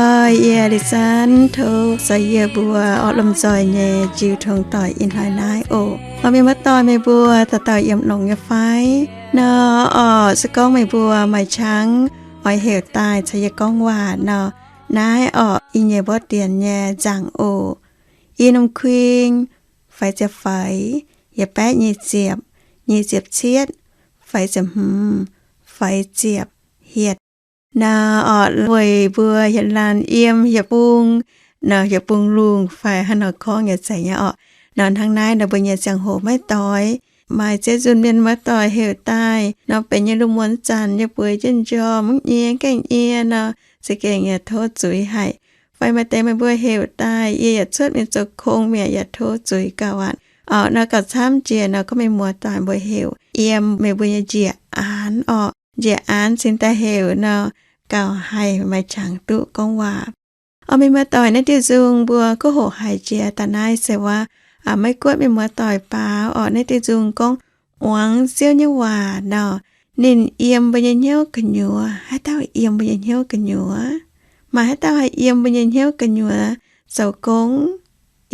Oix yie li zanv tov za'yie mbuo orqc lomh nzoih nyei jiu tong doic ih hnoi naaiv oc. Oix mienh muoz-doic meih mbuo dauh dauh yiem longx nyei fai? Nor orqc, se gorngv meih mbuo maaih qangx oix heuc daaih caux yie gorngv waac nor, naaiv orqc i nyei mborqv dienx nyei nzaangc oc. I norm kuing faix ziepc faix, yietc baeqv nyic ziepc, nyic ziepc cietv, faix ziepc hmz, faix ziepc hietc. Nor orqc, weic mbuo hietc laanh yiem hietc bung, nor hietc bung lungh fai haaix nor gorngv yaac zeiz nyei orqc. Nor hnangv naaiv nor mbuo nyei ziangh hoc maiv doix, maaih ziex nzunc mienh muoz-doic heuc daaih nor, benx nyei lungh muonz zanc yie bueix jienv njormh mv nyie gaengh nyie nor, za'gengh yaac tov zuiz haic. Fai maaih deix meih mbuo heuc daaih yie yaac cuotv mingh zoux kong mi'aqv, yaac tov zuiz gauh aqv. Orqc, nor gauh camv jiex nor gorngv mienh muoz-doic mbuo heuc yiem meih mbuo nyei njiec aanx orqc. Njiec aanx cingx daaih heuc nor gauh haih maaih qangx duqv gorngv waac. Orqc, mienh muoz-doic naaiv diuh nzung mbuo kuv hoqc haiz jiex daaih naaiv se waac, aa, Meiv Guoqv mienh muoz-doic baaux orqc, naaiv diuh nzung gorngv muangx Ziouv nyei waac nor, ninh yiem mbuo nyei hnyouv gu'nyuoz. Haaix dauh yiem mbuo nyei hnyouv gu'nyuoz? Maaih haaix dauh haih yiem mbuo nyei hnyouv gu'nyuoz zoux gong?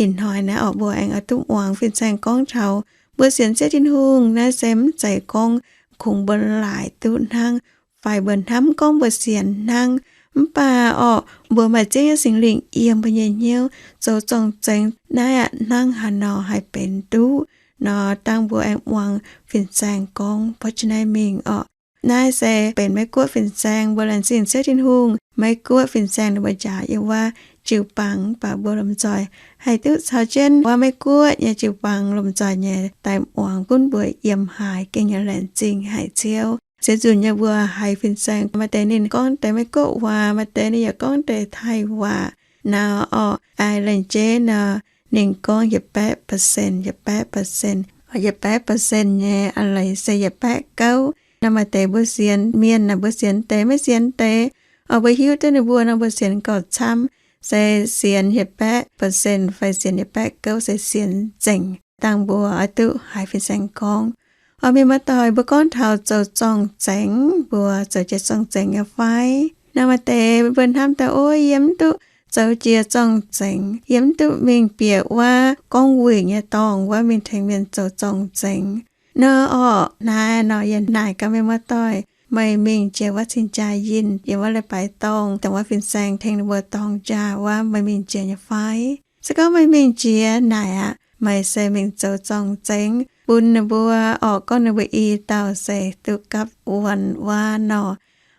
Ih hnoi naaiv orqc, mbuo aengx oix duqv muangx fin-saeng gorngv taux mbuo sienx Ziouv Tin-Hungh naaiv se mv zeiz gorngv kungx mbuo laaic duqv hnangv, fai mbuo hnamv gorngv mbuo sienx hnangv. Mv baac orqc, mbuo maaih Ziouv nyei Singx Lingh yiem mbuo nyei hnyouv zoux zorng-zengx naaiv aqv, hnangv haaix nor haih benx duqv nor, dangh mbuo aengx muangx fin-saeng gorngv buatc jienv naaiv mingh orqc. Naaiv se benx Meiv Guoqv fin-saeng, mbuo laengz zingh Ziouv Tin-Hungh. Meiv Guoqv fin-saeng ninh mbuo njaaux yiem wuov jiu-baang, mv baac mbuo lomh nzoih haih duqv caux jienv wuov Meiv Guoqv nyei jiu-baang lomh nzoih nyei daaih muangx gunv mbuo yiem haaix, gengh nyei laengz zingh haic Ziouv. Ziex nzunc nyei mbuo haiz fin-saeng, maaih deix ninh gorngv deix Meiv Guoqv waac, maaih deix ninh yaac gorngv deix Taiv waac. Nor orqc, aa, laengz jeiv nor ninh gorngv yietc baeqv percent, yietc baeqv percent, yietc baeqv percent nyei, aa, leiz se yietc baeqv gouv. Nor maaih deix mbuo sienx mienh naaic, mbuo sienx deix maiv sienx deix, orqc, mbuo hiuv duqv ninh mbuo nor mbuo sienx gauh camv, se sienx yietc baeqv percent fai sienx yietc baeqv gouv se sienx nzengc. Dangh mbuo oix duqv haiz fin-saeng gorngv. Orqc, mienh muoz-doic, mbuo gorngv taux zoux zorng-zengx, mbuo zoux jiex zorng-zengx nyei fai? Nor maaih deix mbuo hnamv daaih, o, yie mv duqv zoux jiex zorng-zengx, yie mv duqv mingh bieqc wuov gorngv wuic nyei dorngh wuov mingh tengx mienh zoux zorng-zengx. Nor orqc, naaiv nor yie naaic gaax mienh muoz-doic, meih mingh jiex wuov cing-jaa yinh, yiem wuov leiz-baaix dorngh, dongh wuov fin-saeng tengx ninh mbuo dorng jaa wuov, meih mingh jiex nyei fai? Se gorngv meih mingh jiex naaic aqv, meih se mingh zoux zorng-zengx bun ninh mbuo, orqc, gorngv ninh mbuo i dauh se duqv gapv wuonh wuov nor.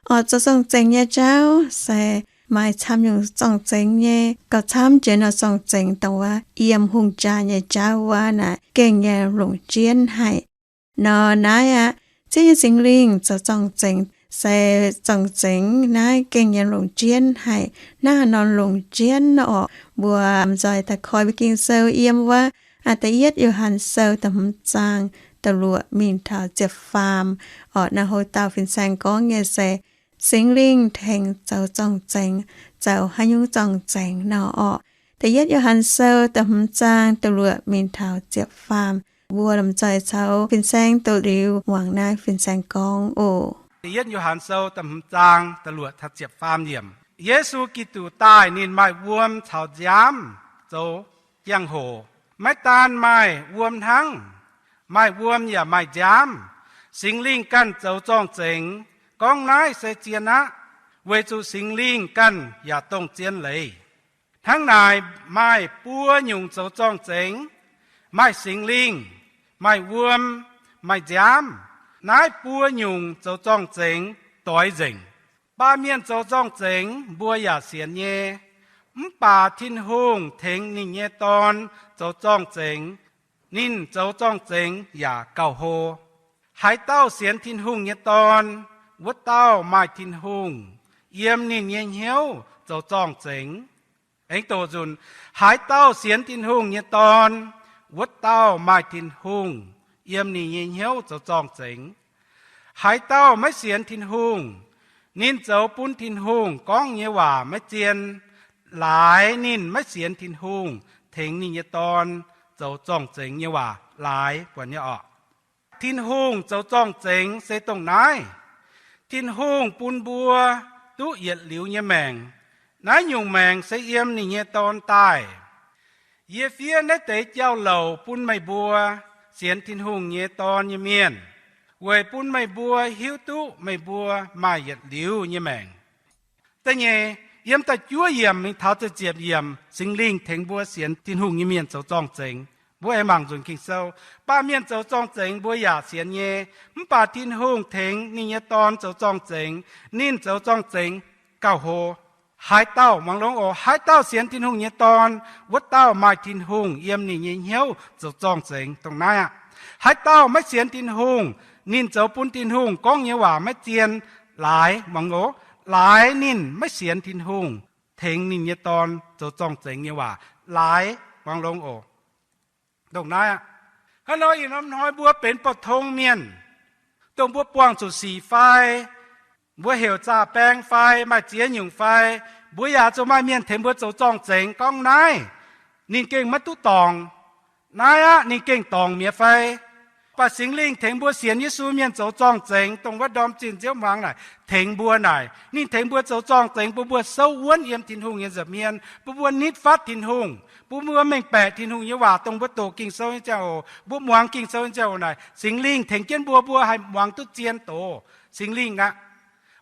Orqc, zoux zorng-zengx nyei jauv se maaih camv nyungc zorng-zengx nyei. Gauh camv jiex nor zorng-zengx dongh wuov yiem hungh jaa nyei jauv wuov naaic gengh nyei longc jienv haic. Nor naaiv aqv, Ziouv nyei Singx Lingh zoux zorng-zengx se zorng-zengx naaiv gengh nyei longc jienv haic. Hnangv haaix nor longc jienv orqc? Mbuo nzoih daaih koi mbuo Ging-Sou yiem wuov, aa, Da'yietv Yo^han Sou da'hmz zaang da'luoqc mingh taux ziepc faam. Orqc, naaiv houv dauh fin-saeng gorngv nyei se Singx Lingh tengx zoux zorng-zengx, zoux haaix nyungc zorng-zengx nor orqc? Da'yietv Yo^han Sou da'hmz zaang da'luoqc mingh taux ziepc faam. Mbuo lomh nzoih caux fin-saeng doqc liuz muangx naaiv fin-saeng gorngv oc. Da'yietv Yo^han Sou da'hmz zaang da'luoqc taux ziepc faam yiemc. Yesu Giduc daaih ninh maaih wuom caux nziaamv zoux jangx-hoc. Maiv daan maaih wuom hnangv, maaih wuom yaac maaih nziaamv. Singx Lingh ganh zoux zorng-zengx. Gorngv naaiv se zien aqv, weic zuqc Singx Lingh ganh yaac dongh zien leiz. Hnangv naaic maaih buo nyungc zoux zorng-zengx, maaih Singx Lingh, maaih wuom, maaih nziaamv. Naaiv buo nyungc zoux zorng-zengx doix nzengc. Baamh mienh zoux zorng-zengx mbuo yaac sienx nyei, mv baac Tin-Hungh tengx ninh nyei Dorn zoux zorng-zengx. Ninh zoux zorng-zengx yaac gauh hlo. Haaix dauh sienx Tin-Hungh nyei Dorn, wuov dauh maaih Tin-Hungh yiem ninh nyei hnyouv zoux zorng-zengx. Aengx doqc nzunc, haaix dauh sienx Tin-Hungh nyei Dorn, wuov dauh maaih Tin-Hungh yiem ninh nyei hnyouv zoux zorng-zengx. Haaix dauh maiv sienx Tin-Hungh, ninh zoux bun Tin-Hungh gorngv nyei waac maiv zien, laaix ninh maiv sienx Tin-Hungh tengx ninh nyei Dorn zoux zorng-zengx nyei waac laaix buonc nyei orqc. Tin-Hungh zoux zorng-zengx se dongh naaiv. Tin-Hungh bun mbuo duqv yietc liuz nyei maengc. Naaiv nyungc maengc se yiem ninh nyei Dorn daaih. Yie fiev naaiv deix jauv-louc bun meih mbuo sienx Tin-Hungh nyei Dorn nyei mienh, weic bun meih mbuo hiuv duqv meih mbuo maaih yietc liuz nyei maengc. Da'nyeic, yiem da'juov yiemc mingh taux da'ziepc yiemc, Singx Lingh tengx mbuo sienx Tin-Hungh nyei mienh zoux zorng-zengx. Mbuo aengx mangc nzunc Ging-Sou, baamh mienh zoux zorng-zengx mbuo yaac sienx nyei, mv baac Tin-Hungh tengx ninh nyei Dorn zoux zorng-zengx. Ninh zoux zorng-zengx gauh hlo. Haaix dauh, muangx longx oc, haaix dauh sienx Tin-Hungh nyei Dorn, wuov dauh maaih Tin-Hungh yiem ninh nyei hnyouv zoux zorng-zengx dongh naaiv aqv. Haaix dauh maiv sienx Tin-Hungh, ninh zoux bun Tin-Hungh gorngv nyei waac maiv zien. Laaix, muangx oc, laaix ninh maiv sienx Tin-Hungh tengx ninh nyei Dorn zoux zorng-zengx nyei waac. Laaix, muangx longx oc. Dongh naaiv aqv. Hnangv nor ih norm hnoi mbuo benx pou-tong mienh, dongh mbuo buangh zuqc sic fai, mbuo heuc zaah baeng fai maaih ziex nyungc fai, mbuo yaac zuqc maaih mienh tengx mbuo zoux zorng-zengx gorngv naaiv ninh gengh maiv duqv dorngc. Naaiv aqv ninh gengh dorngc mi'aqv fai. Mv baac Singx Lingh tengx mbuo sienx Yesu mienh zoux zorng-zengx, dongh wuov ndorm zinh nziouv hmuangx naaic tengx mbuo naaic. Ninh tengx mbuo zoux zorng-zengx bun mbuo souv wuonv yiem Tin-Hungh nyei nza'hmien, bun mbuo nitv fatv Tin-Hungh, bun mbuo mengh baeqc Tin-Hungh nyei waac dongh mbuo doqc Ging-Sou nyei ziangh hoc, mbuo muangx Ging-Sou nyei ziangh hoc naaic, Singx Lingh tengx jienv mbuo, mbuo haih muangx duqv zien doz Singx Lingh aqv.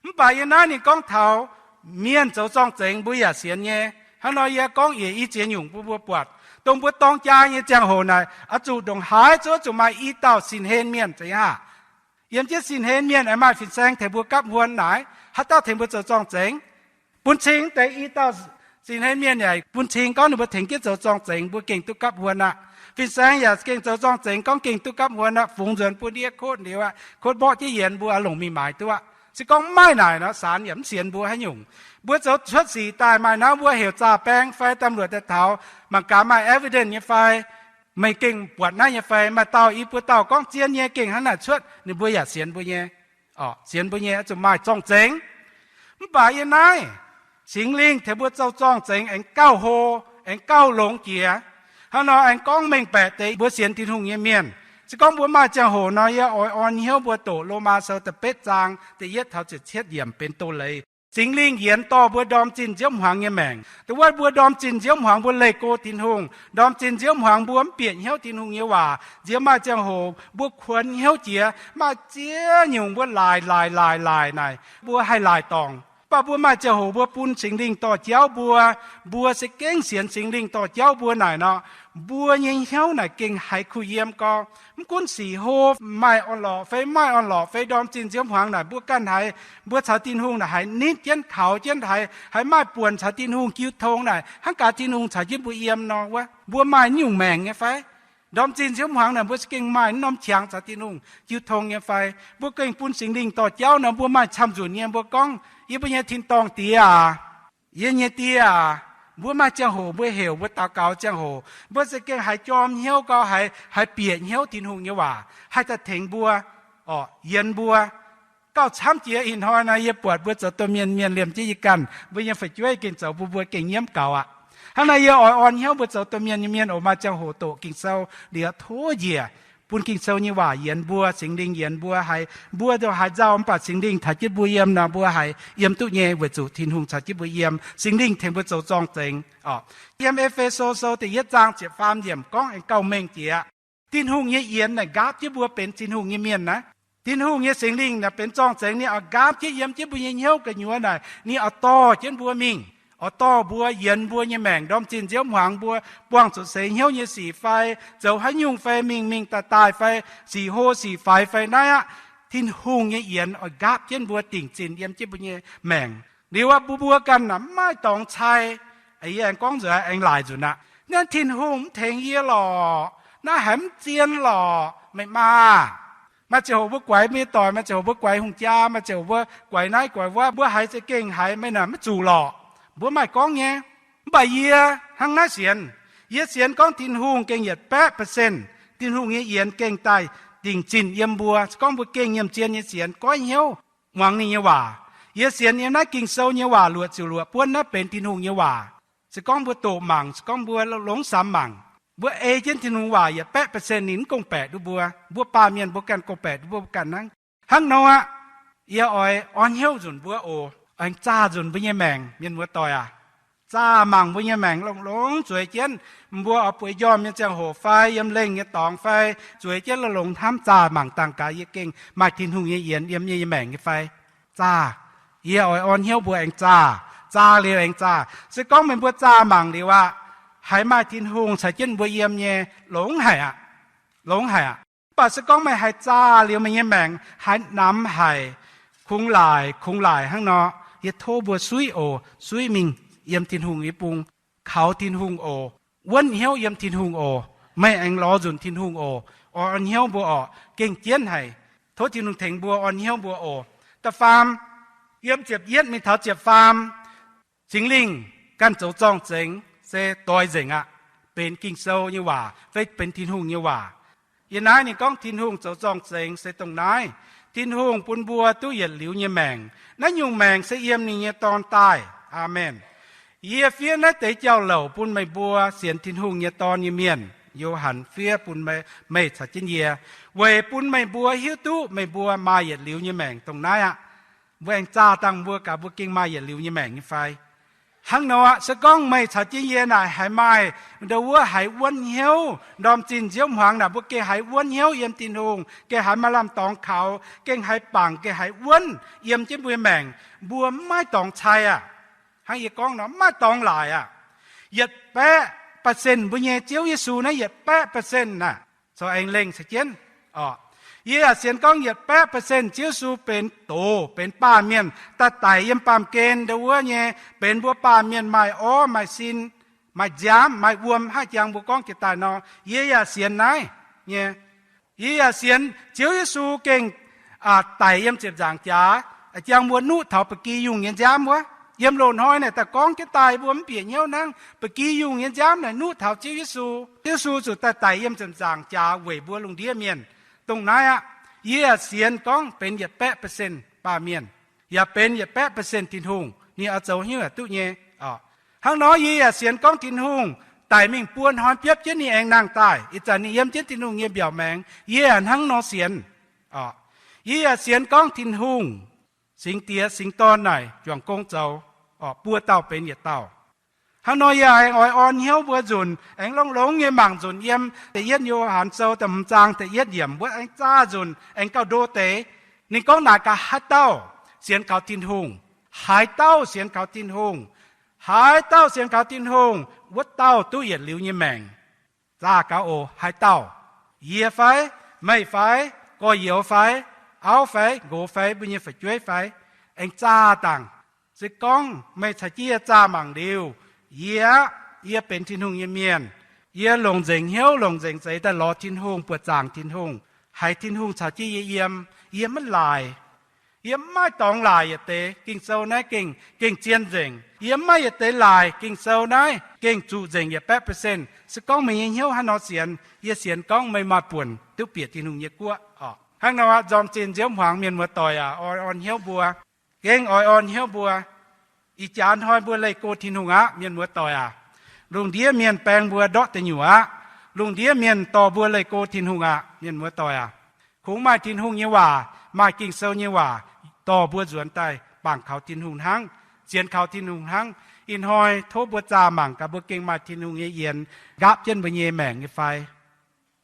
Mv baac yie naaiv ninh gorngv taux mienh zoux zorng-zengx mbuo yaac sienx nyei. Hnangv nor yie gorngv yietc i ziex nyungc bun mbuo buatc, dongh mbuo dorng jaa nyei ziangh hoc naaic, oix zuqc ndongc haaix zungv zuqc maaih i dauh sin-hlen mienh zeiz aqv. Yiem jienv sin-hlen mienh aengx maaih fin-saeng tengx mbuo gapv huon naaic, haaix dauh tengx mbuo zoux zorng-zengx? Bun cing deix i dauh sin-hlen mienh yaac bun cing gorngv ninh mbuo tengx jienv zoux zorng-zengx, mbuo gengh duqv gapv huon aqv. Fin-saeng yaac gengh zoux zorng-zengx gorngv gengh duqv gapv huon aqv. Fungx nzuonx bun ndiev kotv liuz aqv, kotv mborqv jienv yienx mbuo longc mingh maaiz duqv aqv. Se gorngv maiv naaic nor, saanx yaac mv sienx mbuo haaix nyungc. Mbuo zoux cuotv sic daaih maaih naaiv mbuo heuc zaah baeng fai ตำรวจ daaih taux, mangc gaax maaih evidence nyei fai, meih gengh buatc naaiv nyei fai, maaih dauh i buo dauh gorngv zien nyei gengh hnangv naaic cuotv, ninh mbuo yaac sienx mbuo nyei. Sienx mbuo nyei zuqc maaih zorng-zengx. Mv baac yie naaiv, Singx Lingh tengx mbuo zoux zorng-zengx aengx gauh hlo, aengx gauh longx jiex. Hnangv nor aengx gorngv mengh baeqc deix mbuo sienx Tin-Hungh nyei mienh. Se gorngv mbuo maaih ziangh hoc nor, yie oix orn hnyouv mbuo doqc Lomaa Sou da'betv zaang da'yietv taux ziepc cietv yiemc benx doz-leiz. Singx Lingh yienx dorh mbuo ndorm zinh nziouv hmuangx nyei maengc. Dongh wuov mbuo ndorm zinh nziouv hmuangx mbuo leih go Tin-Hungh, ndorm zinh nziouv hmuangx mbuo mv bieqc hnyouv Tin-Hungh nyei waac, nziex maaih ziangh hoc mbuo kuonx hnyouv jiex, maaih ziex nyungc mbuo laaic laaic laaic laaic naaic, mbuo haih laaic dorngc. Mv baac mbuo maaih ziangh hoc mbuo bun Singx Lingh dorh jauv mbuo, mbuo se gengh sienx Singx Lingh dorh jauv mbuo naaic nor, mbuo nyei hnyouv naaic gengh haiz kuh yiem gau. Mv gunv sic hlo, maaih orn-lorqc fai maaih orn-lorqc fai ndorm zinh nziouv hmuangx naaic, mbuo ganh haiz mbuo caux Tin-Hungh naaic haiz nitv jienv kaux jienv, haiz, haiz maaih buonc caux Tin-Hungh jiu tong naaic, hnangv gaax Tin-Hungh caux jienv mbuo yiem nor wuov. Mbuo maaih nyungc maengc nyei fai? Ndorm zinh nziouv hmuangx naaic mbuo se gengh maaih norm qangx caux Tin-Hungh jiu tong nyei fai? Mbuo gengh bun Singx Lingh dorh jauv nor, mbuo maaih camv-nzunc nyei mbuo gorngv, Yie mbuo nyei tin-dorngh Die aac, yie nyei Die aac. Mbuo maaih ziangh hoc mbuo heuc, mbuo daux gaux ziangh hoc, mbuo se gengh haiz jorm hnyouv gau, haiz, haiz bieqc hnyouv Tin-Hungh nyei waac haih daaih tengx mbuo, orqc, yienx mbuo. Gauh camv jiex ih hnoi nor, yie buatc mbuo zoux domh mienh, mienh liemh jienv yie ganh, mbuo nyei fu'jueiv gengh zoux bun mbuo gengh nyiemv gaux aqv. Hnangv naaic yie oix orn hnyouv mbuo zoux domh mienh nyei mienh oc, maaih ziangh hoc doqc Ging-Sou liuz tov njiec bun Ging-Sou nyei waac yienx mbuo, Singx Lingh yienx mbuo, haiz mbuo haaix nzauh mv baac Singx Lingh caux jienv mbuo yiem nor, mbuo haiz yiem duqv nyei, weic zuqc Tin-Hungh caux jienv mbuo yiem, Singx Lingh tengx mbuo zoux zorng-zengx. Yiem E^fe^so Sou da'yietv zaang ziepc faam yiemc gorngv aengx gauh mengh jiex. Tin-Hungh nyei yienx naaic nqaapv jienv mbuo benx Tin-Hungh nyei mienh naaiv. Tin-Hungh nyei Singx Lingh naaic benx zorng-zengx, ninh oix nqaapv jienv yiem jienv mbuo nyei hnyouv gu'nyuoz naaic, ninh oix dorh jienv mbuo mingh, oix dorh mbuo yienx mbuo nyei maengc, ndorm zinh nziouv hmuangx mbuo buangh zuqc seix hnyouv nyei sic fai, zoux haaix nyungc fai, mingh mingh daaih daaih fai, sic hlo sic faix fai naaiv aqv. Tin-Hungh nyei yienx oix nqaapv jienv mbuo dingc zinh yiem jienv mbuo nyei maengc. Liuz aqv, mbuo mbuo ganh naaic mv maaih dorngx cai. Yie aengx gorngv nzuonx aengx laaic nzunc aqv, naaiv Tin-Hungh mv tengx yie lorqc, naaiv haiz mv zien lorqc, meih maa. Maaih ziangh hoc mbuo guaix mbuo nyei doic, maaih ziangh hoc mbuo guaix hungh jaa, maaih ziangh hoc mbuo guaix naaiv guaix wuov, mbuo haiz za'gengh haiz meih naaic maiv zuqc lorqc. Mbuo maaih gorngv nyei. Mv baac yie hnangv naaiv sienx. Yie sienx gorngv Tin-Hungh gengh yietc baeqv percent, Tin-Hungh nyei yienx gengh daaih dingc zinh yiem mbuo. Se gorngv mbuo gengh nyiemc zien nyei sienx, goiv hnyouv muangx ninh nyei waac. Yie sienx yiem naaiv Ging-Sou nyei waac luoqc ziouc luoqc buonv naaiv benx Tin-Hungh nyei waac. Se gorngv mbuo doqc mangc, se gorngv mbuo longx samx mangc, mbuo ei jienv Tin-Hungh waac yietc baeqv percent ninh mv gong-baeqc duqv mbuo. Mbuo baamh mienh mbuo ganh gong-baeqc duqv mbuo ganh hnangv. Hnangv nor aqv, yie oix orn hnyouv nzunc mbuo oc. Aengx zaah nzunc mbuo nyei maengc, mienh muoz doic aac. Zaah mangc mbuo nyei maengc longx-longx zueiz jienv, mbuo oix bueix njormh nyei ziangh hoc fai yiem lengh nyei dorngx fai zueiz jienv longx-longx hnamv zaah mangc dangh gaax, yie gengh maaih Tin-Hungh nyei yienx yiem yie nyei maengc nyei fai? Zaah. Yie oix orn hnyouv mbuo aengx zaah. Zaah liuz aengx zaah. Se gorngv meih mbuo zaah mangc liuz aqv, haiz maaih Tin-Hungh caux jienv mbuo yiem nyei, longx haic aqv. Longx haic aqv. Mv baac se gorngv meih haiz zaah liuz meih nyei maengc haiz namx haic, kungx laaic kungx laaic hnangv nor, yie tov mbuo suiv oc, suiv mingh yiem Tin-Hungh nyei bung, kaux Tin-Hungh oc, wuonv hnyouv yiem Tin-Hungh oc. Meih aengx lorz nzunc Tin-Hungh oc. Oix orn hnyouv mbuo orqc, gengh jienv haic. Tov Tin-Hungh tengx mbuo, orn hnyouv mbuo oc. Da'faam, yiem ziepc yietv mingh taux ziepc faam, Singx Lingh ganh zoux zorng-zengx se doix nzengc aqv. Benx Ging-Sou nyei waac fai benx Tin-Hungh nyei waac. Yie naaiv ninh gorngv Tin-Hungh zoux zorng-zengx se dongh naaiv, Tin-Hungh bun mbuo duqv yietc liuz nyei maengc. Naaiv nyungc maengc se yiem ninh nyei Dorn daaih. Aamen. Yie fiev naaiv deix jauv-louc bun meih mbuo sienx Tin-Hungh nyei Dorn nyei mienh. Yo^han fiev bun meih caux jienv yie, weic bun meih mbuo hiuv duqv meih mbuo maaih yietc liuz nyei maengc dongh naaiv aqv. Mbuo aengx zaah dangh mbuo gaax mbuo gengh maaih yietc liuz nyei maengc nyei fai? Hnangv nor aqv, se gorngv meih caux jienv yie naaic haiz maaih ndau wuov haiz wuonv hnyouv, ndorm zinh nziouv hmuangx naaic mbuo gengh haiz wuonv hnyouv yiem Tin-Hungh, gengh haiz maaih lamh dorngx kaux, gengh haiz bangc, gengh haiz wuonv yiem jienv mbuo nyei maengc, mbuo mv maaih dorngx cai aqv. Hnangv yie gorngv nor, mv maaih dorngx laaic aqv. Yietc baeqv percent mbuo nyei Ziouv Yesu naaiv yietc baeqv percent naaic, corc aengx lengh caux jienv. Yie yaac sienx gorngv yietc baeqv percent Ziouv Yesu benx doz, benx baamh mienh daaih daic yiem baamh gen ndau wuov nyei, benx mbuo baamh mienh maaih orv, maaih sin, maaih nziaamv, maaih wuom, haaix jangx mbuo gorngv jiex daaih nor, yie yaac sienx naaiv nyei. Yie yaac sienx Ziouv Yesu gengh daic yiem ziepc nzaangc jaax, jangx mbuo nuqv taux ba'gi yungh nyei nziaamv wuov. Yiem loz-hnoi naaic daaih gorngv jienv daaih mbuo mv bieqc hnyouv hnangv, ba'gi yungh nyei nziaamv naaic nuqv taux Ziouv Yesu. Ziouv Yesu zuqc daaih daic yiem ziepc nzaangc jaax weic mbuo lungh ndiev mienh. Dongh naaiv aqv, yie yaac sienx gorngv benx yietc baeqv percent baamh mienh, yaac benx yietc baeqv percent Tin-Hungh. Ninh oix zoux hnyouv yaac duqv nyei. Hnangv nor yie yaac sienx gorngv Tin-Hungh daic mingh buo hnoi biopv jienv ninh aengx nangh daaih. Ih zanc ninh yiem jienv Tin-Hungh nyei mbiaauc maengx. Yie yaac hnangv nor sienx. Yie yaac sienx gorngv Tin-Hungh, Singx Diex, Singx Dorn naaic juangc gong zoux, buo dauh benx yietc dauh. Hnangv nor yie aengx oix orn hnyouv mbuo nzunc, aengx longx-longx nyei mangc nzunc yiem Da'yietv Yo^han Sou da'hmz zaang da'yietv yiemc, mbuo aengx zaah nzunc aengx gauh ndo deix. Ninh gorngv naaic gaax, haaix dauh sienx kaux Tin-Hungh, haaix dauh sienx kaux Tin-Hungh, haaix dauh sienx kaux Tin-Hungh, wuov dauh duqv yietc liuz nyei maengc. Zaah gaax oc, haaix dauh? Yie fai? Meih fai? Gorx-youz fai? Auv fai? Nqox fai? Mbuo nyei fu'jueiv fai? Aengx zaah dangh. Se gorngv meih caux jienv yie zaah mangc liuz, yie, yie benx Tin-Hungh nyei mienh. Yie longc nzengc hnyouv longc nzengc zeix daaih lorz Tin-Hungh, buoqc zaangc Tin-Hungh, haiz Tin-Hungh caux jienv yie yiem. Yie maiv laaic. Yie mv maaih dorngx laaic yietc deix. Ging-Sou naaiv gengh, gengh zien nzengc. Yie mv maaih yietc deix laaic. Ging-Sou naaiv gengh zuqc nzengc yietc baeqv percent. Se gorngv meih nyei hnyouv hnangv nor sienx, yie sienx gorngv meih maaih buonc duqv bieqc Tin-Hungh nyei guoqv oc. Hnangv nor aqv, nzormc zinh nziouv hmuangx mienh muoz-doic aac, oix orn hnyouv mbuo. Gengh oix orn hnyouv mbuo. Ih jaax hnoi mbuo leih go Tin-Hungh aqv, mienh muoz-doic aac. Lungh ndiev mienh baeng mbuo ndortv deic nyuoqc aqv. Lungh ndiev mienh dorh mbuo leih go Tin-Hungh aqv, mienh muoz-doic aac. Kungx maaih Tin-Hungh nyei waac, maaih Ging-Sou nyei waac dorh mbuo nzuonx daaih bangc kaux Tin-Hungh hnangv, sienx kaux Tin-Hungh hnangv. Ih hnoi tov mbuo zaah mangc gaax mbuo gengh maaih Tin-Hungh nyei yienx nqaapv jienv mbuo nyei maengc nyei fai.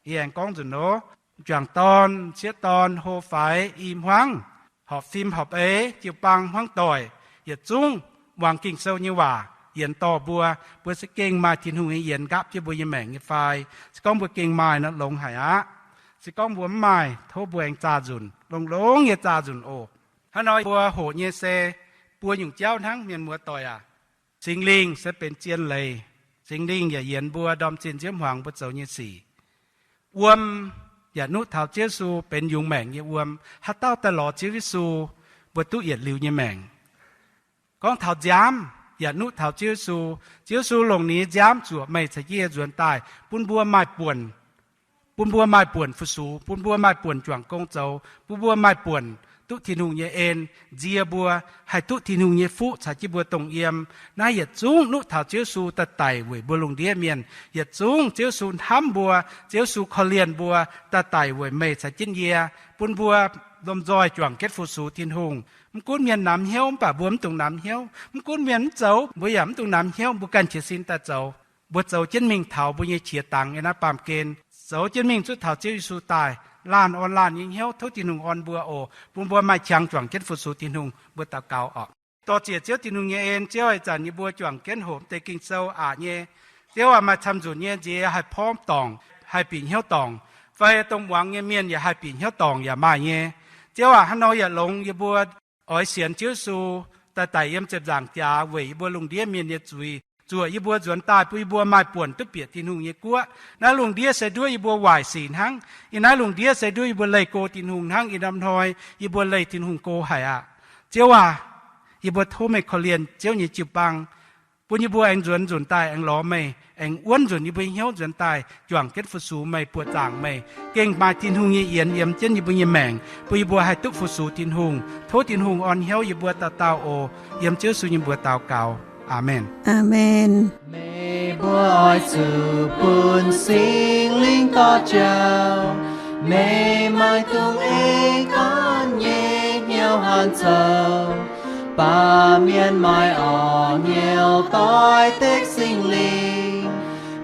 Yie aengx gorngv nzunc loz, juangc dorn, sieqv dorn, hlo faix, i hmuangv, horpc fim horpc eix, jiu-baang hmuangv doic, yietc zungv muangx Ging-Sou nyei waac, yienx dorh mbuo, mbuo se gengh maaih Tin-Hungh nyei yienx nqaapv jienv mbuo nyei maengc nyei fai. Se gorngv mbuo gengh maaih nor, longx haic aqv. Se gorngv mbuo mv maaih, tov mbuo aengx zaah nzunc, longx-longx nyei zaah nzunc oc. Hnangv nor mbuo hoqc nyei se buo nyungc jauv hnangv, mienh muoz-doic aac. Singx Lingh se benx zien leiz. Singx Lingh yaac yienx mbuo ndorm zinh nziouv hmuangx mbuo zoux nyei sic. Wuom yaac nuqv taux Ziouv Yesu benx yungz maengc nyei wuom. Haaix dauh daaih lorz Ziouv Yesu, mbuo duqv yietc liuz nyei maengc. Gorngv taux nziaamv yaac nuqv taux Ziouv Yesu. Ziouv Yesu longc ninh nyei nziaamv zuoqc meih caux jienv yie nzuonx daaih, bun mbuo maaih buonc, bun mbuo maaih buonc fu-sux, bun mbuo maaih buonc juangc gong zoux, bun mbuo maaih buonc duqv Tin-Hungh nyei en, nzie mbuo haih duqv Tin-Hungh nyei fuqv caux jienv mbuo dongh yiem. Naaiv yietc zungv nuqv taux Ziouv Yesu daaih daic weic mbuo lungh ndiev mienh. Yietc zungv Ziouv Yesu hnamv mbuo, Ziouv Yesu korv-lienh mbuo, daaih daic weic meih caux jienv yie, bun mbuo lomh nzoih juangc jienv fu-sux Tin-Hungh. Mv gunv mienh namx hnyouv mv baac mbuo mv dungx namx hnyouv. Mv gunv mienh mv zoux, mbuo yaac mv dungx namx hnyouv. Mbuo ganh qiex sin daaih zoux. Mbuo zoux jienv mingh taux mbuo nyei qiex dangx yiem naaiv baamh gen, zoux jienv mingh zuqc taux Ziouv Yesu daaih. Laanh orn laanh nyei hnyouv, tov Tin-Hungh orn mbuo oc, bun mbuo maaih qangx juangc jienv fu-sux Tin-Hungh. Mbuo daux gaux oc. Dor-ziec Ziouv Tin-Hungh nyei en, Ziouv aac, ih zanc yie mbuo juangc jienv hoqc mv deix Ging-Sou aqc nyei. Ziouv aac, maaih camv nzunc nyei nziex haih porv dorngc, haih bieqc hnyouv dorngc, fai dongh muangx nyei mienh yaac haih bieqc hnyouv dorngc yaac maaih nyei. Ziouv aac, hnangv nor yaac longx yie mbuo oix sienx Ziouv Yesu daaih daic yiem ziepc nzaangc jaax weic yie mbuo lungh ndiev mienh nyei zuiz, zuoqc yie mbuo nzuonx daaih bun yie mbuo maaih buonc duqv bieqc Tin-Hungh nyei guoqv. Naaiv lungh ndiev se nduov yie mbuo waaic sic hnangv. Yiem naaiv lungh ndiev se nduov yie mbuo leih go Tin-Hungh hnangv. Yiem norm hnoi yie mbuo leih Tin-Hungh go haic aqv. Ziouv aac, yie mbuo tov meih korv-lienh Ziouv nyei jiu-baang, bun yie mbuo aengx nzuonx nzunc daaih aengx lorz meih, aengx wuonv nzunc yie mbuo nyei hnyouv nzuonx daaih juangc jienv fu-sux meih, buoqc zaangc meih, gengh maaih Tin-Hungh nyei yienx yiem jienv yie mbuo nyei maengc, bun yie mbuo haih duqv fu-sux Tin-Hungh. Tov Tin-Hungh orn hnyouv yie mbuo dauh dauh oc. Yiem Ziouv Yesu nyei mbuox daux gaux. Aamen. Aamen. Meih mbuo oix zuqc bun Singx Lingh dorh jauv, meih maaih dungx ei gorn nyei hnyouv han zoux. Baamh mienh maaih orn hnyouv doix-dekc Singx Lingh,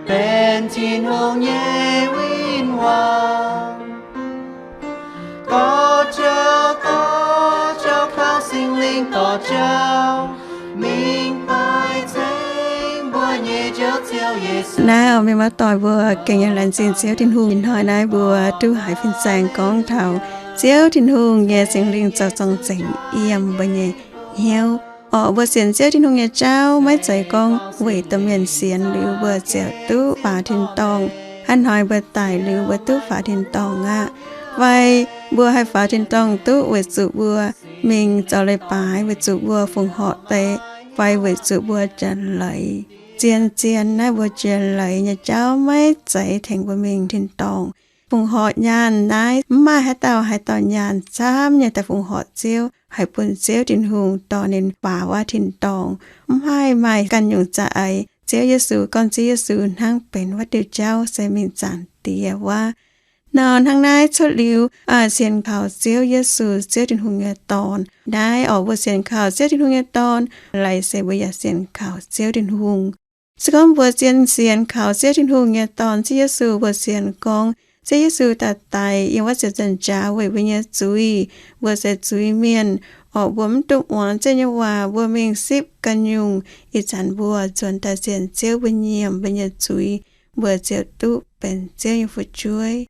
benx Tin-Hungh nyei win-wangv. Dorh jauv, dorh jauv, kaux Singx Lingh dorh jauv, mingh baaic ceng mbuo nyei Njoux Ziouv Yesu. Naaiv oix mienh muoz-doic mbuo gengh yaac laengz zingh Ziouv Tin-Hungh. Ih hnoi naaiv mbuo duqv haiz fin-saeng gorngv taux Ziouv Tin-Hungh nyei Singx Lingh zoux zorng-zengx yiem mbuo nyei hnyouv. Orqc, mbuo sienx Ziouv Tin-Hungh nyei jauv maiv zeiz gorngv weic domh mienh sienx liuz mbuo ziouc duqv faaux tin-dorngh. Hnangv hnoi mbuo daic liuz mbuo duqv faaux tin-dorngh aqv. Fai mbuo haih faaux tin-dorngh duqv weic zuqc mbuo mingh zoux leiz-baaix, weic zuqc mbuo fongc horc deix, fai weic zuqc mbuo jiex leiz. Zien-zien naaiv mbuo jiex leiz nyei jauv maiv zeiz tengx mbuo mingh tin-dorngh. Fongc horc nyaanh naaiv mv maaih haaix dauh haaix dauh nyaanh camv nyei daaih fongc horc Ziouv, haih bun Ziouv Tin-Hungh dorh ninh faaux wuov tin-dorngh. Mv haih maaih ganh nyungc za'eix. Ziouv Yesu, gorngv Ziouv Yesu hnangv benx wuov diuh jauv se mingh Zaangc Diex wuov. Nor hnangv naaiv cuotv liuz sienx kaux Ziouv Yesu, Ziouv Tin-Hungh nyei Dorn. Naaiv orqc, mbuo sienx kaux Ziouv Tin-Hungh nyei Dorn, laaic se mbuo yaac sienx kaux Ziouv Tin-Hungh. Se gorngv mbuo zien sienx kaux Ziouv Tin-Hungh nyei Dorn, Ziouv Yesu, mbuo sienx gorngv Ziouv Yesu daaih daic yiem wuov ziepc nzaangc jaax weic mbuo nyei zuiz, mbuo se zuiz-mienh. Orqc, mbuo mv dungx muangx Ziouv nyei waac, mbuo mingh sipv ganh nyungc, ih zanc mbuo nzuonx daaih sienx Ziouv, mbuo nyiemc mbuo nyei zuiz, mbuo ziouc duqv benx Ziouv nyei fu'jueiv.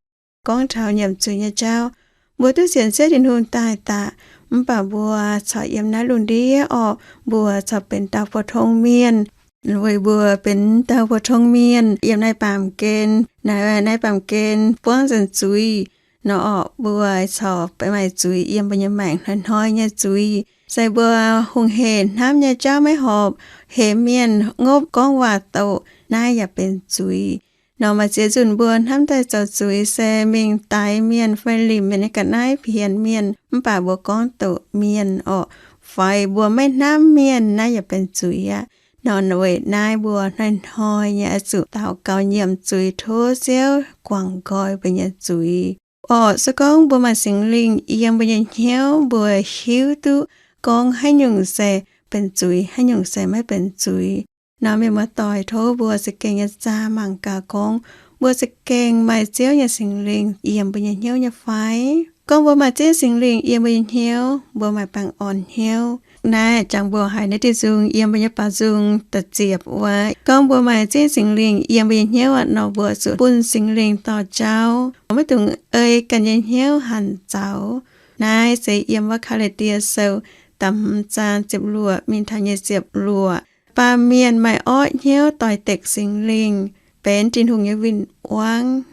Gorngv taux nyiemc zuiz nyei jauv, mbuo duqv sienx Ziouv Tin-Hungh daaih daqc, mv baac mbuo corc yiem naaiv lungh ndiev orqc, mbuo corc benx dauh pou-tong mienh. Weic mbuo benx dauh pou-tong mienh yiem naaiv baamh gen, naaiv, naaiv baamh gen buangv nzengc zuiz nor orqc, mbuo corc maaih zuiz yiem mbuo nyei maengc, hnoi-hnoi nyei zuiz. Se mbuo hungh hec hnamv nyei jauv maiv horpc, hemx mienh, ngopv gorngv waac-doqc, naaiv yaac benx zuiz. Nor maaih ziex nzunc mbuo hnamv daaih zoux zuiz se mingh daix mienh fai limc mienh nyei ga'naaiv, pienx mienh, mv baac mbuo gorngv doqc mienh orqc, fai mbuo maiv hnamv mienh, naaiv yaac benx zuiz aqv. Nor weic naaiv mbuo hnoi-hnoi nyei oix zuqc daux gaux nyiemc zuiz, tov Ziouv guangc nqoi mbuo nyei zuiz. Orqc, se gorngv mbuo maaih Singx Lingh yiem mbuo nyei hnyouv, mbuo hiuv duqv gorngv haaix nyungc se benx zuiz, haaix nyungc se maiv benx zuiz. Nor mienh muoz-doic, tov mbuo za'gengh nyei zaah mangc gaax gorngv mbuo za'gengh maaih Ziouv nyei Singx Lingh yiem mbuo nyei hnyouv nyei fai? Gorngv mbuo maaih Ziouv Singx Lingh yiem mbuo nyei hnyouv, mbuo maaih baengh orn hnyouv. Naaiv jangx mbuo haiz naaiv diuh nzung yiem mbuo nyei baaux nzung da'ziepc wuov, gorngv mbuo maaih Ziouv Singx Lingh yiem mbuo nyei hnyouv aqv nor, mbuo zuqc bun Singx Lingh dorh jauv, maiv dungx ei ganh nyei hnyouv hanc zaux. Naaiv se yiem wuov Gaa^laa^tie Sou da'hmz zaang ziepc luoqc mingh taux nyic ziepc luoqc. Baamh mienh maaih orqv hnyouv doix-dekc Singx Lingh, benx Tin-Hungh nyei win-wangv.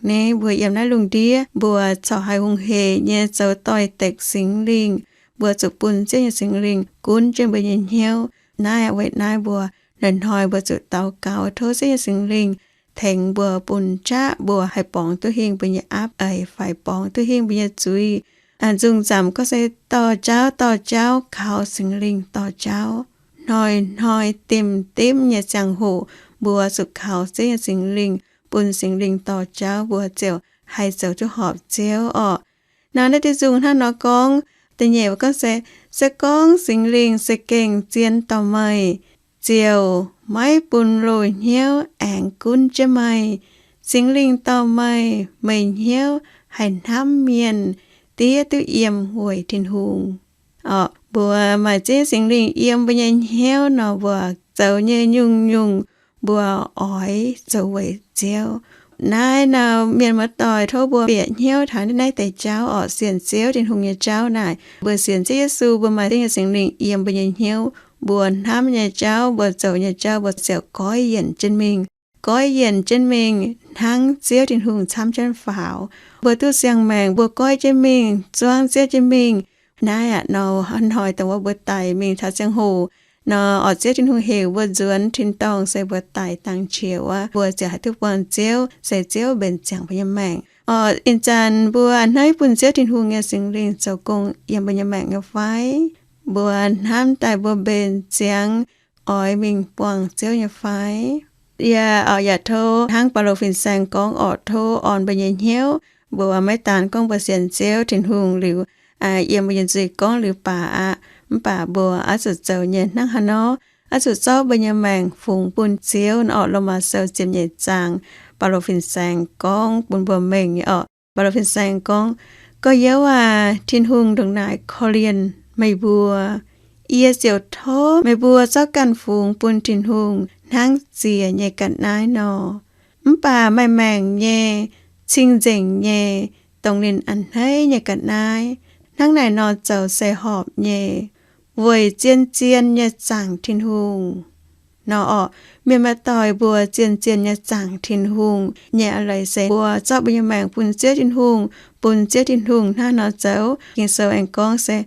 Naaiv mbuo yiem naaiv lungh ndiev mbuo corc haih hungh hec nyei zoux doix-dekc Singx Lingh. Mbuo zuqc bun Ziouv nyei Singx Lingh gunv jienv mbuo nyei hnyouv. Naaiv weic naaiv mbuo hnoi-hnoi mbuo zuqc daux gaux tov Ziouv nyei Singx Lingh tengx mbuo, bun qaqv mbuo haih borngz duqv hingh mbuo nyei aapv eix fai borngz duqv hingh mbuo nyei zuiz. Nzung nzamc gorngv se dorh jauv, dorh jauv, kaux Singx Lingh dorh jauv. Hnoi-hnoi dimv-dimv nyei ziangh hoc mbuo zuqc kaux Ziouv nyei Singx Lingh, bun Singx Lingh dorh jauv, mbuo ziouc haih zoux duqv horpc Ziouv orqc. Nor naaiv diuh nzung hnangv nor gorngv, da'nyeic gorngv se, se gorngv Singx Lingh za'gengh zien dorh meih, ziouc maiv bun loz-hnyouv aengx gunv jienv meih. Singx Lingh dorh meih, meih hnyouv haih hnamv mienh, diev duqv yiem weic Tin-Hungh. Orqc, mbuo maaih ziex Singx Lingh yiem mbuo nyei hnyouv nor, mbuo zoux nyei nyungc-nyungc mbuo oix zoux weic Ziouv. Naaiv nor mienh muoz-doic, tov mbuo bieqc hnyouv taux naaiv deix jauv orqc, sienx Ziouv Tin-Hungh nyei jauv naaic, mbuo sienx Ziouv Yesu, mbuo maaih Ziouv nyei Singx Lingh yiem mbuo nyei hnyouv, mbuo hnamv nyei jauv, mbuo zoux nyei jauv, mbuo ziouc goiv yienc jienv mingh. Goiv yienc jienv mingh hnangv Ziouv Tin-Hungh camv jienv faaux. Mbuo duqv siang-maengc, mbuo goiv jienv mingh, zuangv Ziouv jienv mingh. Naaiv aqv nor, hnoi dongh wuov mbuo daic mingh taux ziangh hoc nor, orqc, Ziouv Tin-Hungh heuc mbuo nzuonx tin-dorngh se mbuo daic dangx qiex wuov, mbuo ziouc haih duqv buangh Ziouv, se Ziouv mbenc ziangx mbuo nyei maengc. Orqc, ih zanc mbuo a'hneiv bun Ziouv Tin-Hungh nyei Singx Lingh zoux gong yiem mbuo nyei maengc nyei fai? Mbuo hnamv daaih mbuo mbenc ziangx oix mingh buangh Ziouv nyei fai? Yaac, orqc, yaac tov hnangv Baulo fin-saeng gorngv orqc, tov orn mbuo nyei hnyouv. Mbuo maiv daan gorngv mbuo sienx Ziouv Tin-Hungh liuz, yiem mbuo nyei nzuih gorngv liuz baac aqv, mv baac mbuo oix zuqc zoux nyei hnangv haaix nor? Oix zuqc zorqv mbuo nyei maengc fungx bun Ziouv nor orqc. Lomaa Sou ziepc nyeic zaang, Baulo fin-saeng gorngv bun mbuo mengh nyei orqc. Baulo fin-saeng gorngv, Gorx-youz aac, Tin-Hungh ndongc naaic korv-lienh meih mbuo. Yie ziouc tov meih mbuo zorqv ganh fungx bun Tin-Hungh hnangv ziec nyei ga'naaiv nor. Mv baac maaih maengc nyei, cing-nzengc nyei, dongh ninh a'hneiv nyei ga'naaiv, hnangv naaic nor zoux se horpc nyei, weic zien-zien nyei zaangc Tin-Hungh. Nor orqc, mienh muoz-doic, mbuo zien-zien nyei zaangc Tin-Hungh nyei a'leiz se mbuo zorqv mbuo nyei maengc bun Ziouv Tin-Hungh, bun Ziouv Tin-Hungh hnangv nor zoux. Ging-Sou aengx gorngv se,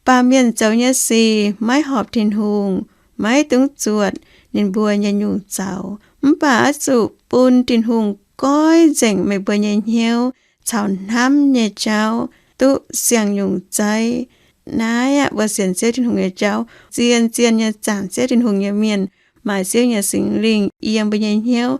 Baamh mienh zoux nyei sic maiv horpc Tin-Hungh, maiv dungx zuotc ninh mbuo nyei nyungc zaux. Mv baac oix zuqc bun Tin-Hungh goiv nzengc meih mbuo nyei hnyouv caux hnamv nyei jauv duqv siang-nyungc zeiv. Naaiv aqv, mbuo sienx Ziouv Tin-Hungh nyei jauv, zien-zien nyei zaangc Ziouv Tin-Hungh nyei mienh, maaih Ziouv nyei Singx Lingh yiem mbuo nyei hnyouv,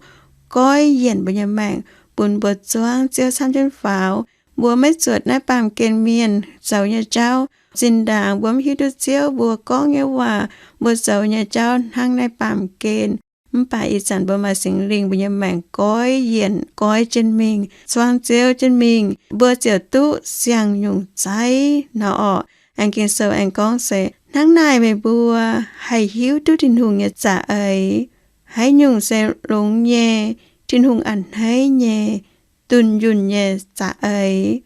goiv yienc mbuo nyei maengc, bun mbuo zuangv Ziouv camv jienv faaux. Mbuo maiv zuotc naaiv baamh gen mienh zoux nyei jauv. Zinh ndaangc mbuo mv hiuv duqv Ziouv, mbuo gorngv nyei waac, mbuo zoux nyei jauv hnangv naaiv baamh gen. Mv baac ih zanc mbuo maaih Singx Lingh, mbuo nyei maengc goiv yienc, goiv jienv mingh, zuangv Ziouv jienv mingh, mbuo ziouc duqv siang-nyungc zeiv nor orqc. Aengx Ging-Sou aengx gorngv se, Hnangv naaic meih mbuo haih hiuv duqv Tin-Hungh nyei za'eix, haaix nyungc se longx nyei, Tin-Hungh a'hneiv nyei, dunh yunh nyei za'eix.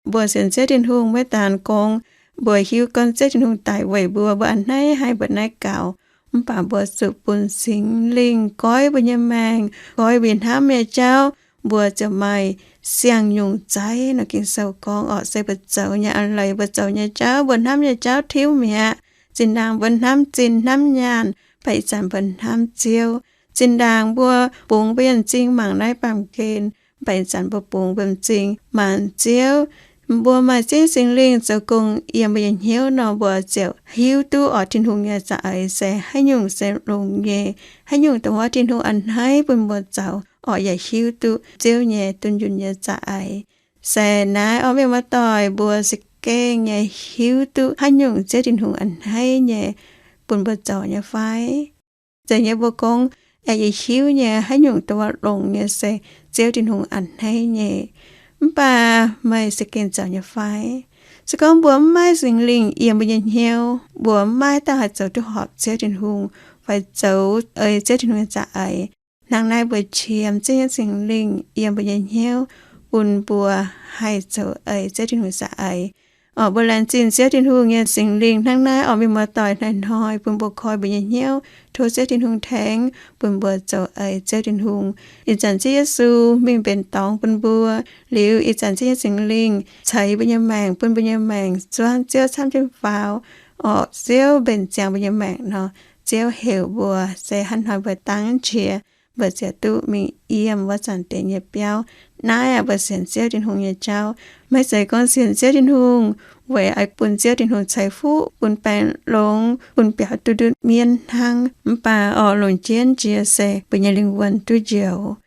Mbuo sienx Ziouv Tin-Hungh maiv daan gorngv mbuo hiuv gorngv Ziouv Tin-Hungh daic weic mbuo, mbuo a'hneiv haih mbuoqc naaiv gaux. Mv baac mbuo zuqc bun Singx Lingh goiv mbuo nyei maengc, goiv mbuo hnamv nyei jauv, mbuo ziouc maaih siang-nyungc zeiv nor. Ging-Sou gorngv orqc, se mbuo zoux nyei a'leiz, mbuo zoux nyei jauv, mbuo hnamv nyei jauv tiuv mi'aqv. Zinh ndaangc mbuo hnamv zinh hnamv nyaanh, mv baac ih zanc mbuo hnamv Ziouv. Zinh ndaangc mbuo bungx mbuo nyei m'zing mangc naaiv baamh gen, mv baac ih zanc mbuo bungx mbuo m'zing mangc Ziouv. Mbuo maaih Ziouv Singx Lingh zoux gong yiem mbuo nyei hnyouv nor, mbuo ziouc hiuv duqv orqc, Tin-Hungh nyei za'eix se haaix nyungc se longx nyei, haaix nyungc dongh wuov Tin-Hungh a'hneiv bun mbuo zoux orqc, yaac hiuv duqv Ziouv nyei dunh yunh nyei za'eix. Se naaiv orqc, mienh muoz-doic, mbuo za'gengh nyei hiuv duqv haaix nyungc Ziouv Tin-Hungh a'hneiv nyei bun mbuo zoux nyei fai? Zeiz nyei mbuo gorngv, aengx yie hiuv nyei haaix nyungc dongh wuov longx nyei se Ziouv Tin-Hungh a'hneiv nyei. Mv baac meih za'gengh zoux nyei fai? Se gorngv mbuo mv maaih Singx Lingh yiem mbuo nyei hnyouv, mbuo mv maaih dauh haih zoux duqv horpc Ziouv Tin-Hungh fai zoux ei Ziouv Tin-Hungh nyei za'eix. Hnangv naaiv mbuo qiemx Ziouv nyei Singx Lingh yiem mbuo nyei hnyouv, bun mbuo haih zoux ei Ziouv Tin-Hungh za'eix. Orqc, mbuo laengz zingh Ziouv Tin-Hungh nyei Singx Lingh hnangv naaiv orqc, mienh muoz-doic, hnoi-hnoi bun mbuo koi mbuo nyei hnyouv, tov Ziouv Tin-Hungh tengx bun mbuo zoux ei Ziouv Tin-Hungh. Ih zanc Ziouv Yesu mingh mbenc dorngx bun mbuo liuz, ih zanc Ziouv nyei Singx Lingh ceix mbuo nyei maengc, bun mbuo nyei maengc zuangv Ziouv camv jienv faaux. Orqc, Ziouv mbenc ziangx mbuo nyei maengc nor, Ziouv heuc mbuo se hnangv hnoi mbuo dangv qiex, mbuo ziouc duqv mingh yiem wuov zanc deix nyei biauv. Naaiv aqv, mbuo sienx Ziouv Tin-Hungh nyei jauv. Maiv zeiz gorngv sienx Ziouv Tin-Hungh weic oix bun Ziouv Tin-Hungh ceix fuqv, bun baengc longx, bun biaux duqv ndutv mienv hnangv. Mv baac orqc, longc jienv jiex se mbuo nyei lingh wuonh duqv njoux.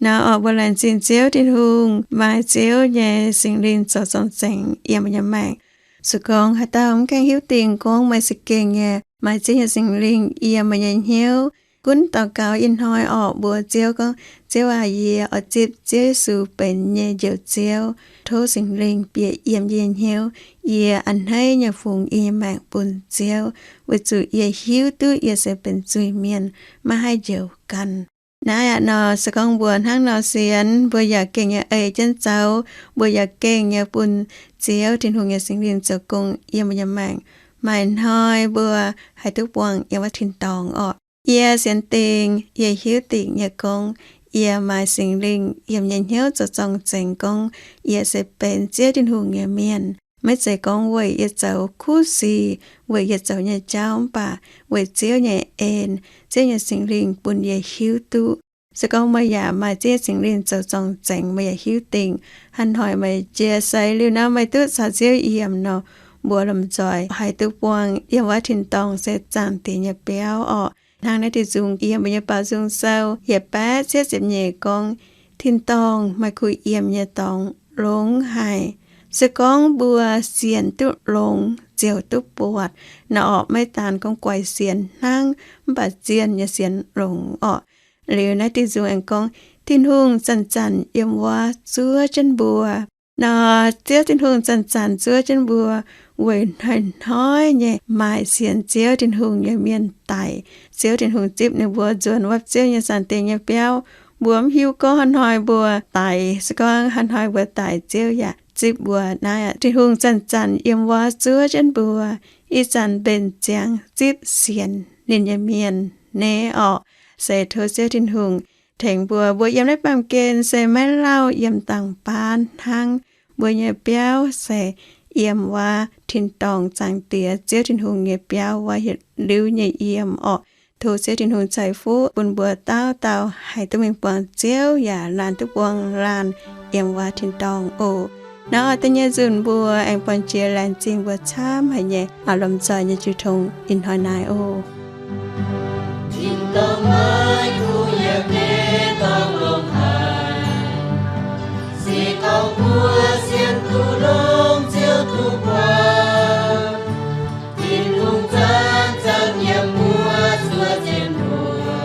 Naaiv orqc, mbuo laengz zingh Ziouv Tin-Hungh maaih Ziouv nyei Singx Lingh zoux zorng-zengx yiem mbuo nyei maengc. Se gorngv haaix dauh mv gaengh hiuv dingc gorngv maaih za'gengh nyei maaih Ziouv nyei Singx Lingh yiem meih nyei hnyouv, gunv daux gaux ih hnoi orqc, mbuox Ziouv gorngv, Ziouv aac, yie oix zipv Ziouv Yesu benx yie nyei Njoux Ziouv. Tov Singx Lingh bieqc yiem yie nyei hnyouv. Yie a'hneiv nyei fungx yie nyei maengc bun Ziouv, weic zuqc yie hiuv duqv yie se benx zuiz-mienh, maiv haih njoux ganh. Naaiv aqv nor, se gorngv mbuo hnangv nor sienx, mbuo yaac gengh nyei ei jienv zoux, mbuo yaac gengh nyei bun Ziouv Tin-Hungh nyei Singx Lingh zoux gong yiem mbuo nyei maengc. Maaih hnoi mbuo haih duqv buangh yiem wuov tin-dorngh orqc. Yie sienx dingc, yie hiuv dingc nyei gorngv, yie maaih Singx Lingh yiem nyei hnyouv zoux zorng-zengx gorngv, yie se benx Ziouv Tin-Hungh nyei mienh. Maiv zeiz gorngv weic yie zoux kuv sic, weic yie zoux nyei jauv, mv baac weic Ziouv nyei en, Ziouv nyei Singx Lingh bun yie hiuv duqv. Se gorngv meih yaac maaih Ziouv Singx Lingh zoux zorng-zengx, meih yaac hiuv dingc, hnangv hnoi meih jiex seix liuz nor, meih duqv caux Ziouv yiem nor, mbuo lomh nzoih haih duqv buangh yiem wuov tin-dorngh se Zaangc Diex nyei biauv orqc. Hnangv naaiv diuh nzung yiem mbuo nyei Baaux Nzung sou yietc baeqv cietv ziepc nyeic gorngv, tin-dorngh maaih kuh yiem nyei dorngx longx haic. Se gorngv mbuo sienx duqv longx, ziouc duqv buatc. Naaiv orqc, maiv daan gorngv guaix sienx hnangv, mv baac zienh nyei sienx longx orqc. Liuz naaiv diuh nzung aengx gorngv, Tin-Hungh zanc-zanc yiem wuov zuov jienv mbuo. Nor, Ziouv Tin-Hungh zanc-zanc zuov jienv mbuo, weic hnoi-hnoi nyei maaih sienx Ziouv Tin-Hungh nyei mienh daic. Ziouv Tin-Hungh zipv ninh mbuo nzuonx wuov Ziouv nyei Zaangc Diex nyei biauv. Mbuo mv hiuv gorngv hnoi-hnoi mbuo daic, se gorngv hnoi-hnoi mbuo daic, Ziouv yaac zipv mbuo. Naaiv aqv, Tin-Hungh zanc-zanc yiem wuov zuov jienv mbuo, ih zanc mbenc ziangx zipv sienx ninh nyei mienh nyei orqc. Se tov Ziouv Tin-Hungh tengx mbuo, mbuo yiem naaiv baamh gen se maiv lauh yiem dangx baanv hnangv. Mbuo nyei biauv se yiem wuov tin-dorngh Zaangc Diex, Ziouv Tin-Hungh nyei biauv, wuov yietc liuz nyei yiem orqc. Tov Ziouv Tin-Hungh ceix fuqv bun mbuo dauh dauh haih duqv mingh buangh Ziouv yaac laanh duqv buangh laanh yiem wuov tin-dorngh oc. Naaiv orqc, da'nyeic nzunc mbuo aengx buangh jiex laengz zingh mbuo camv haic nyei, lomh nzoih nyei jiu tong ih hnoi naaiv oc. Tin-dorngh maiv kuv yaac gaeqv dorngh longx haic. Se gorngv mbuo sienx duqv longx, Ziouv duqv buangh. Tin-Hungh zanc-zanc yiem mbuo zuov jienv mbuo,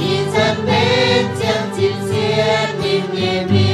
ih zanc mbenc ziangx zipv sienx ninh nyei mienh.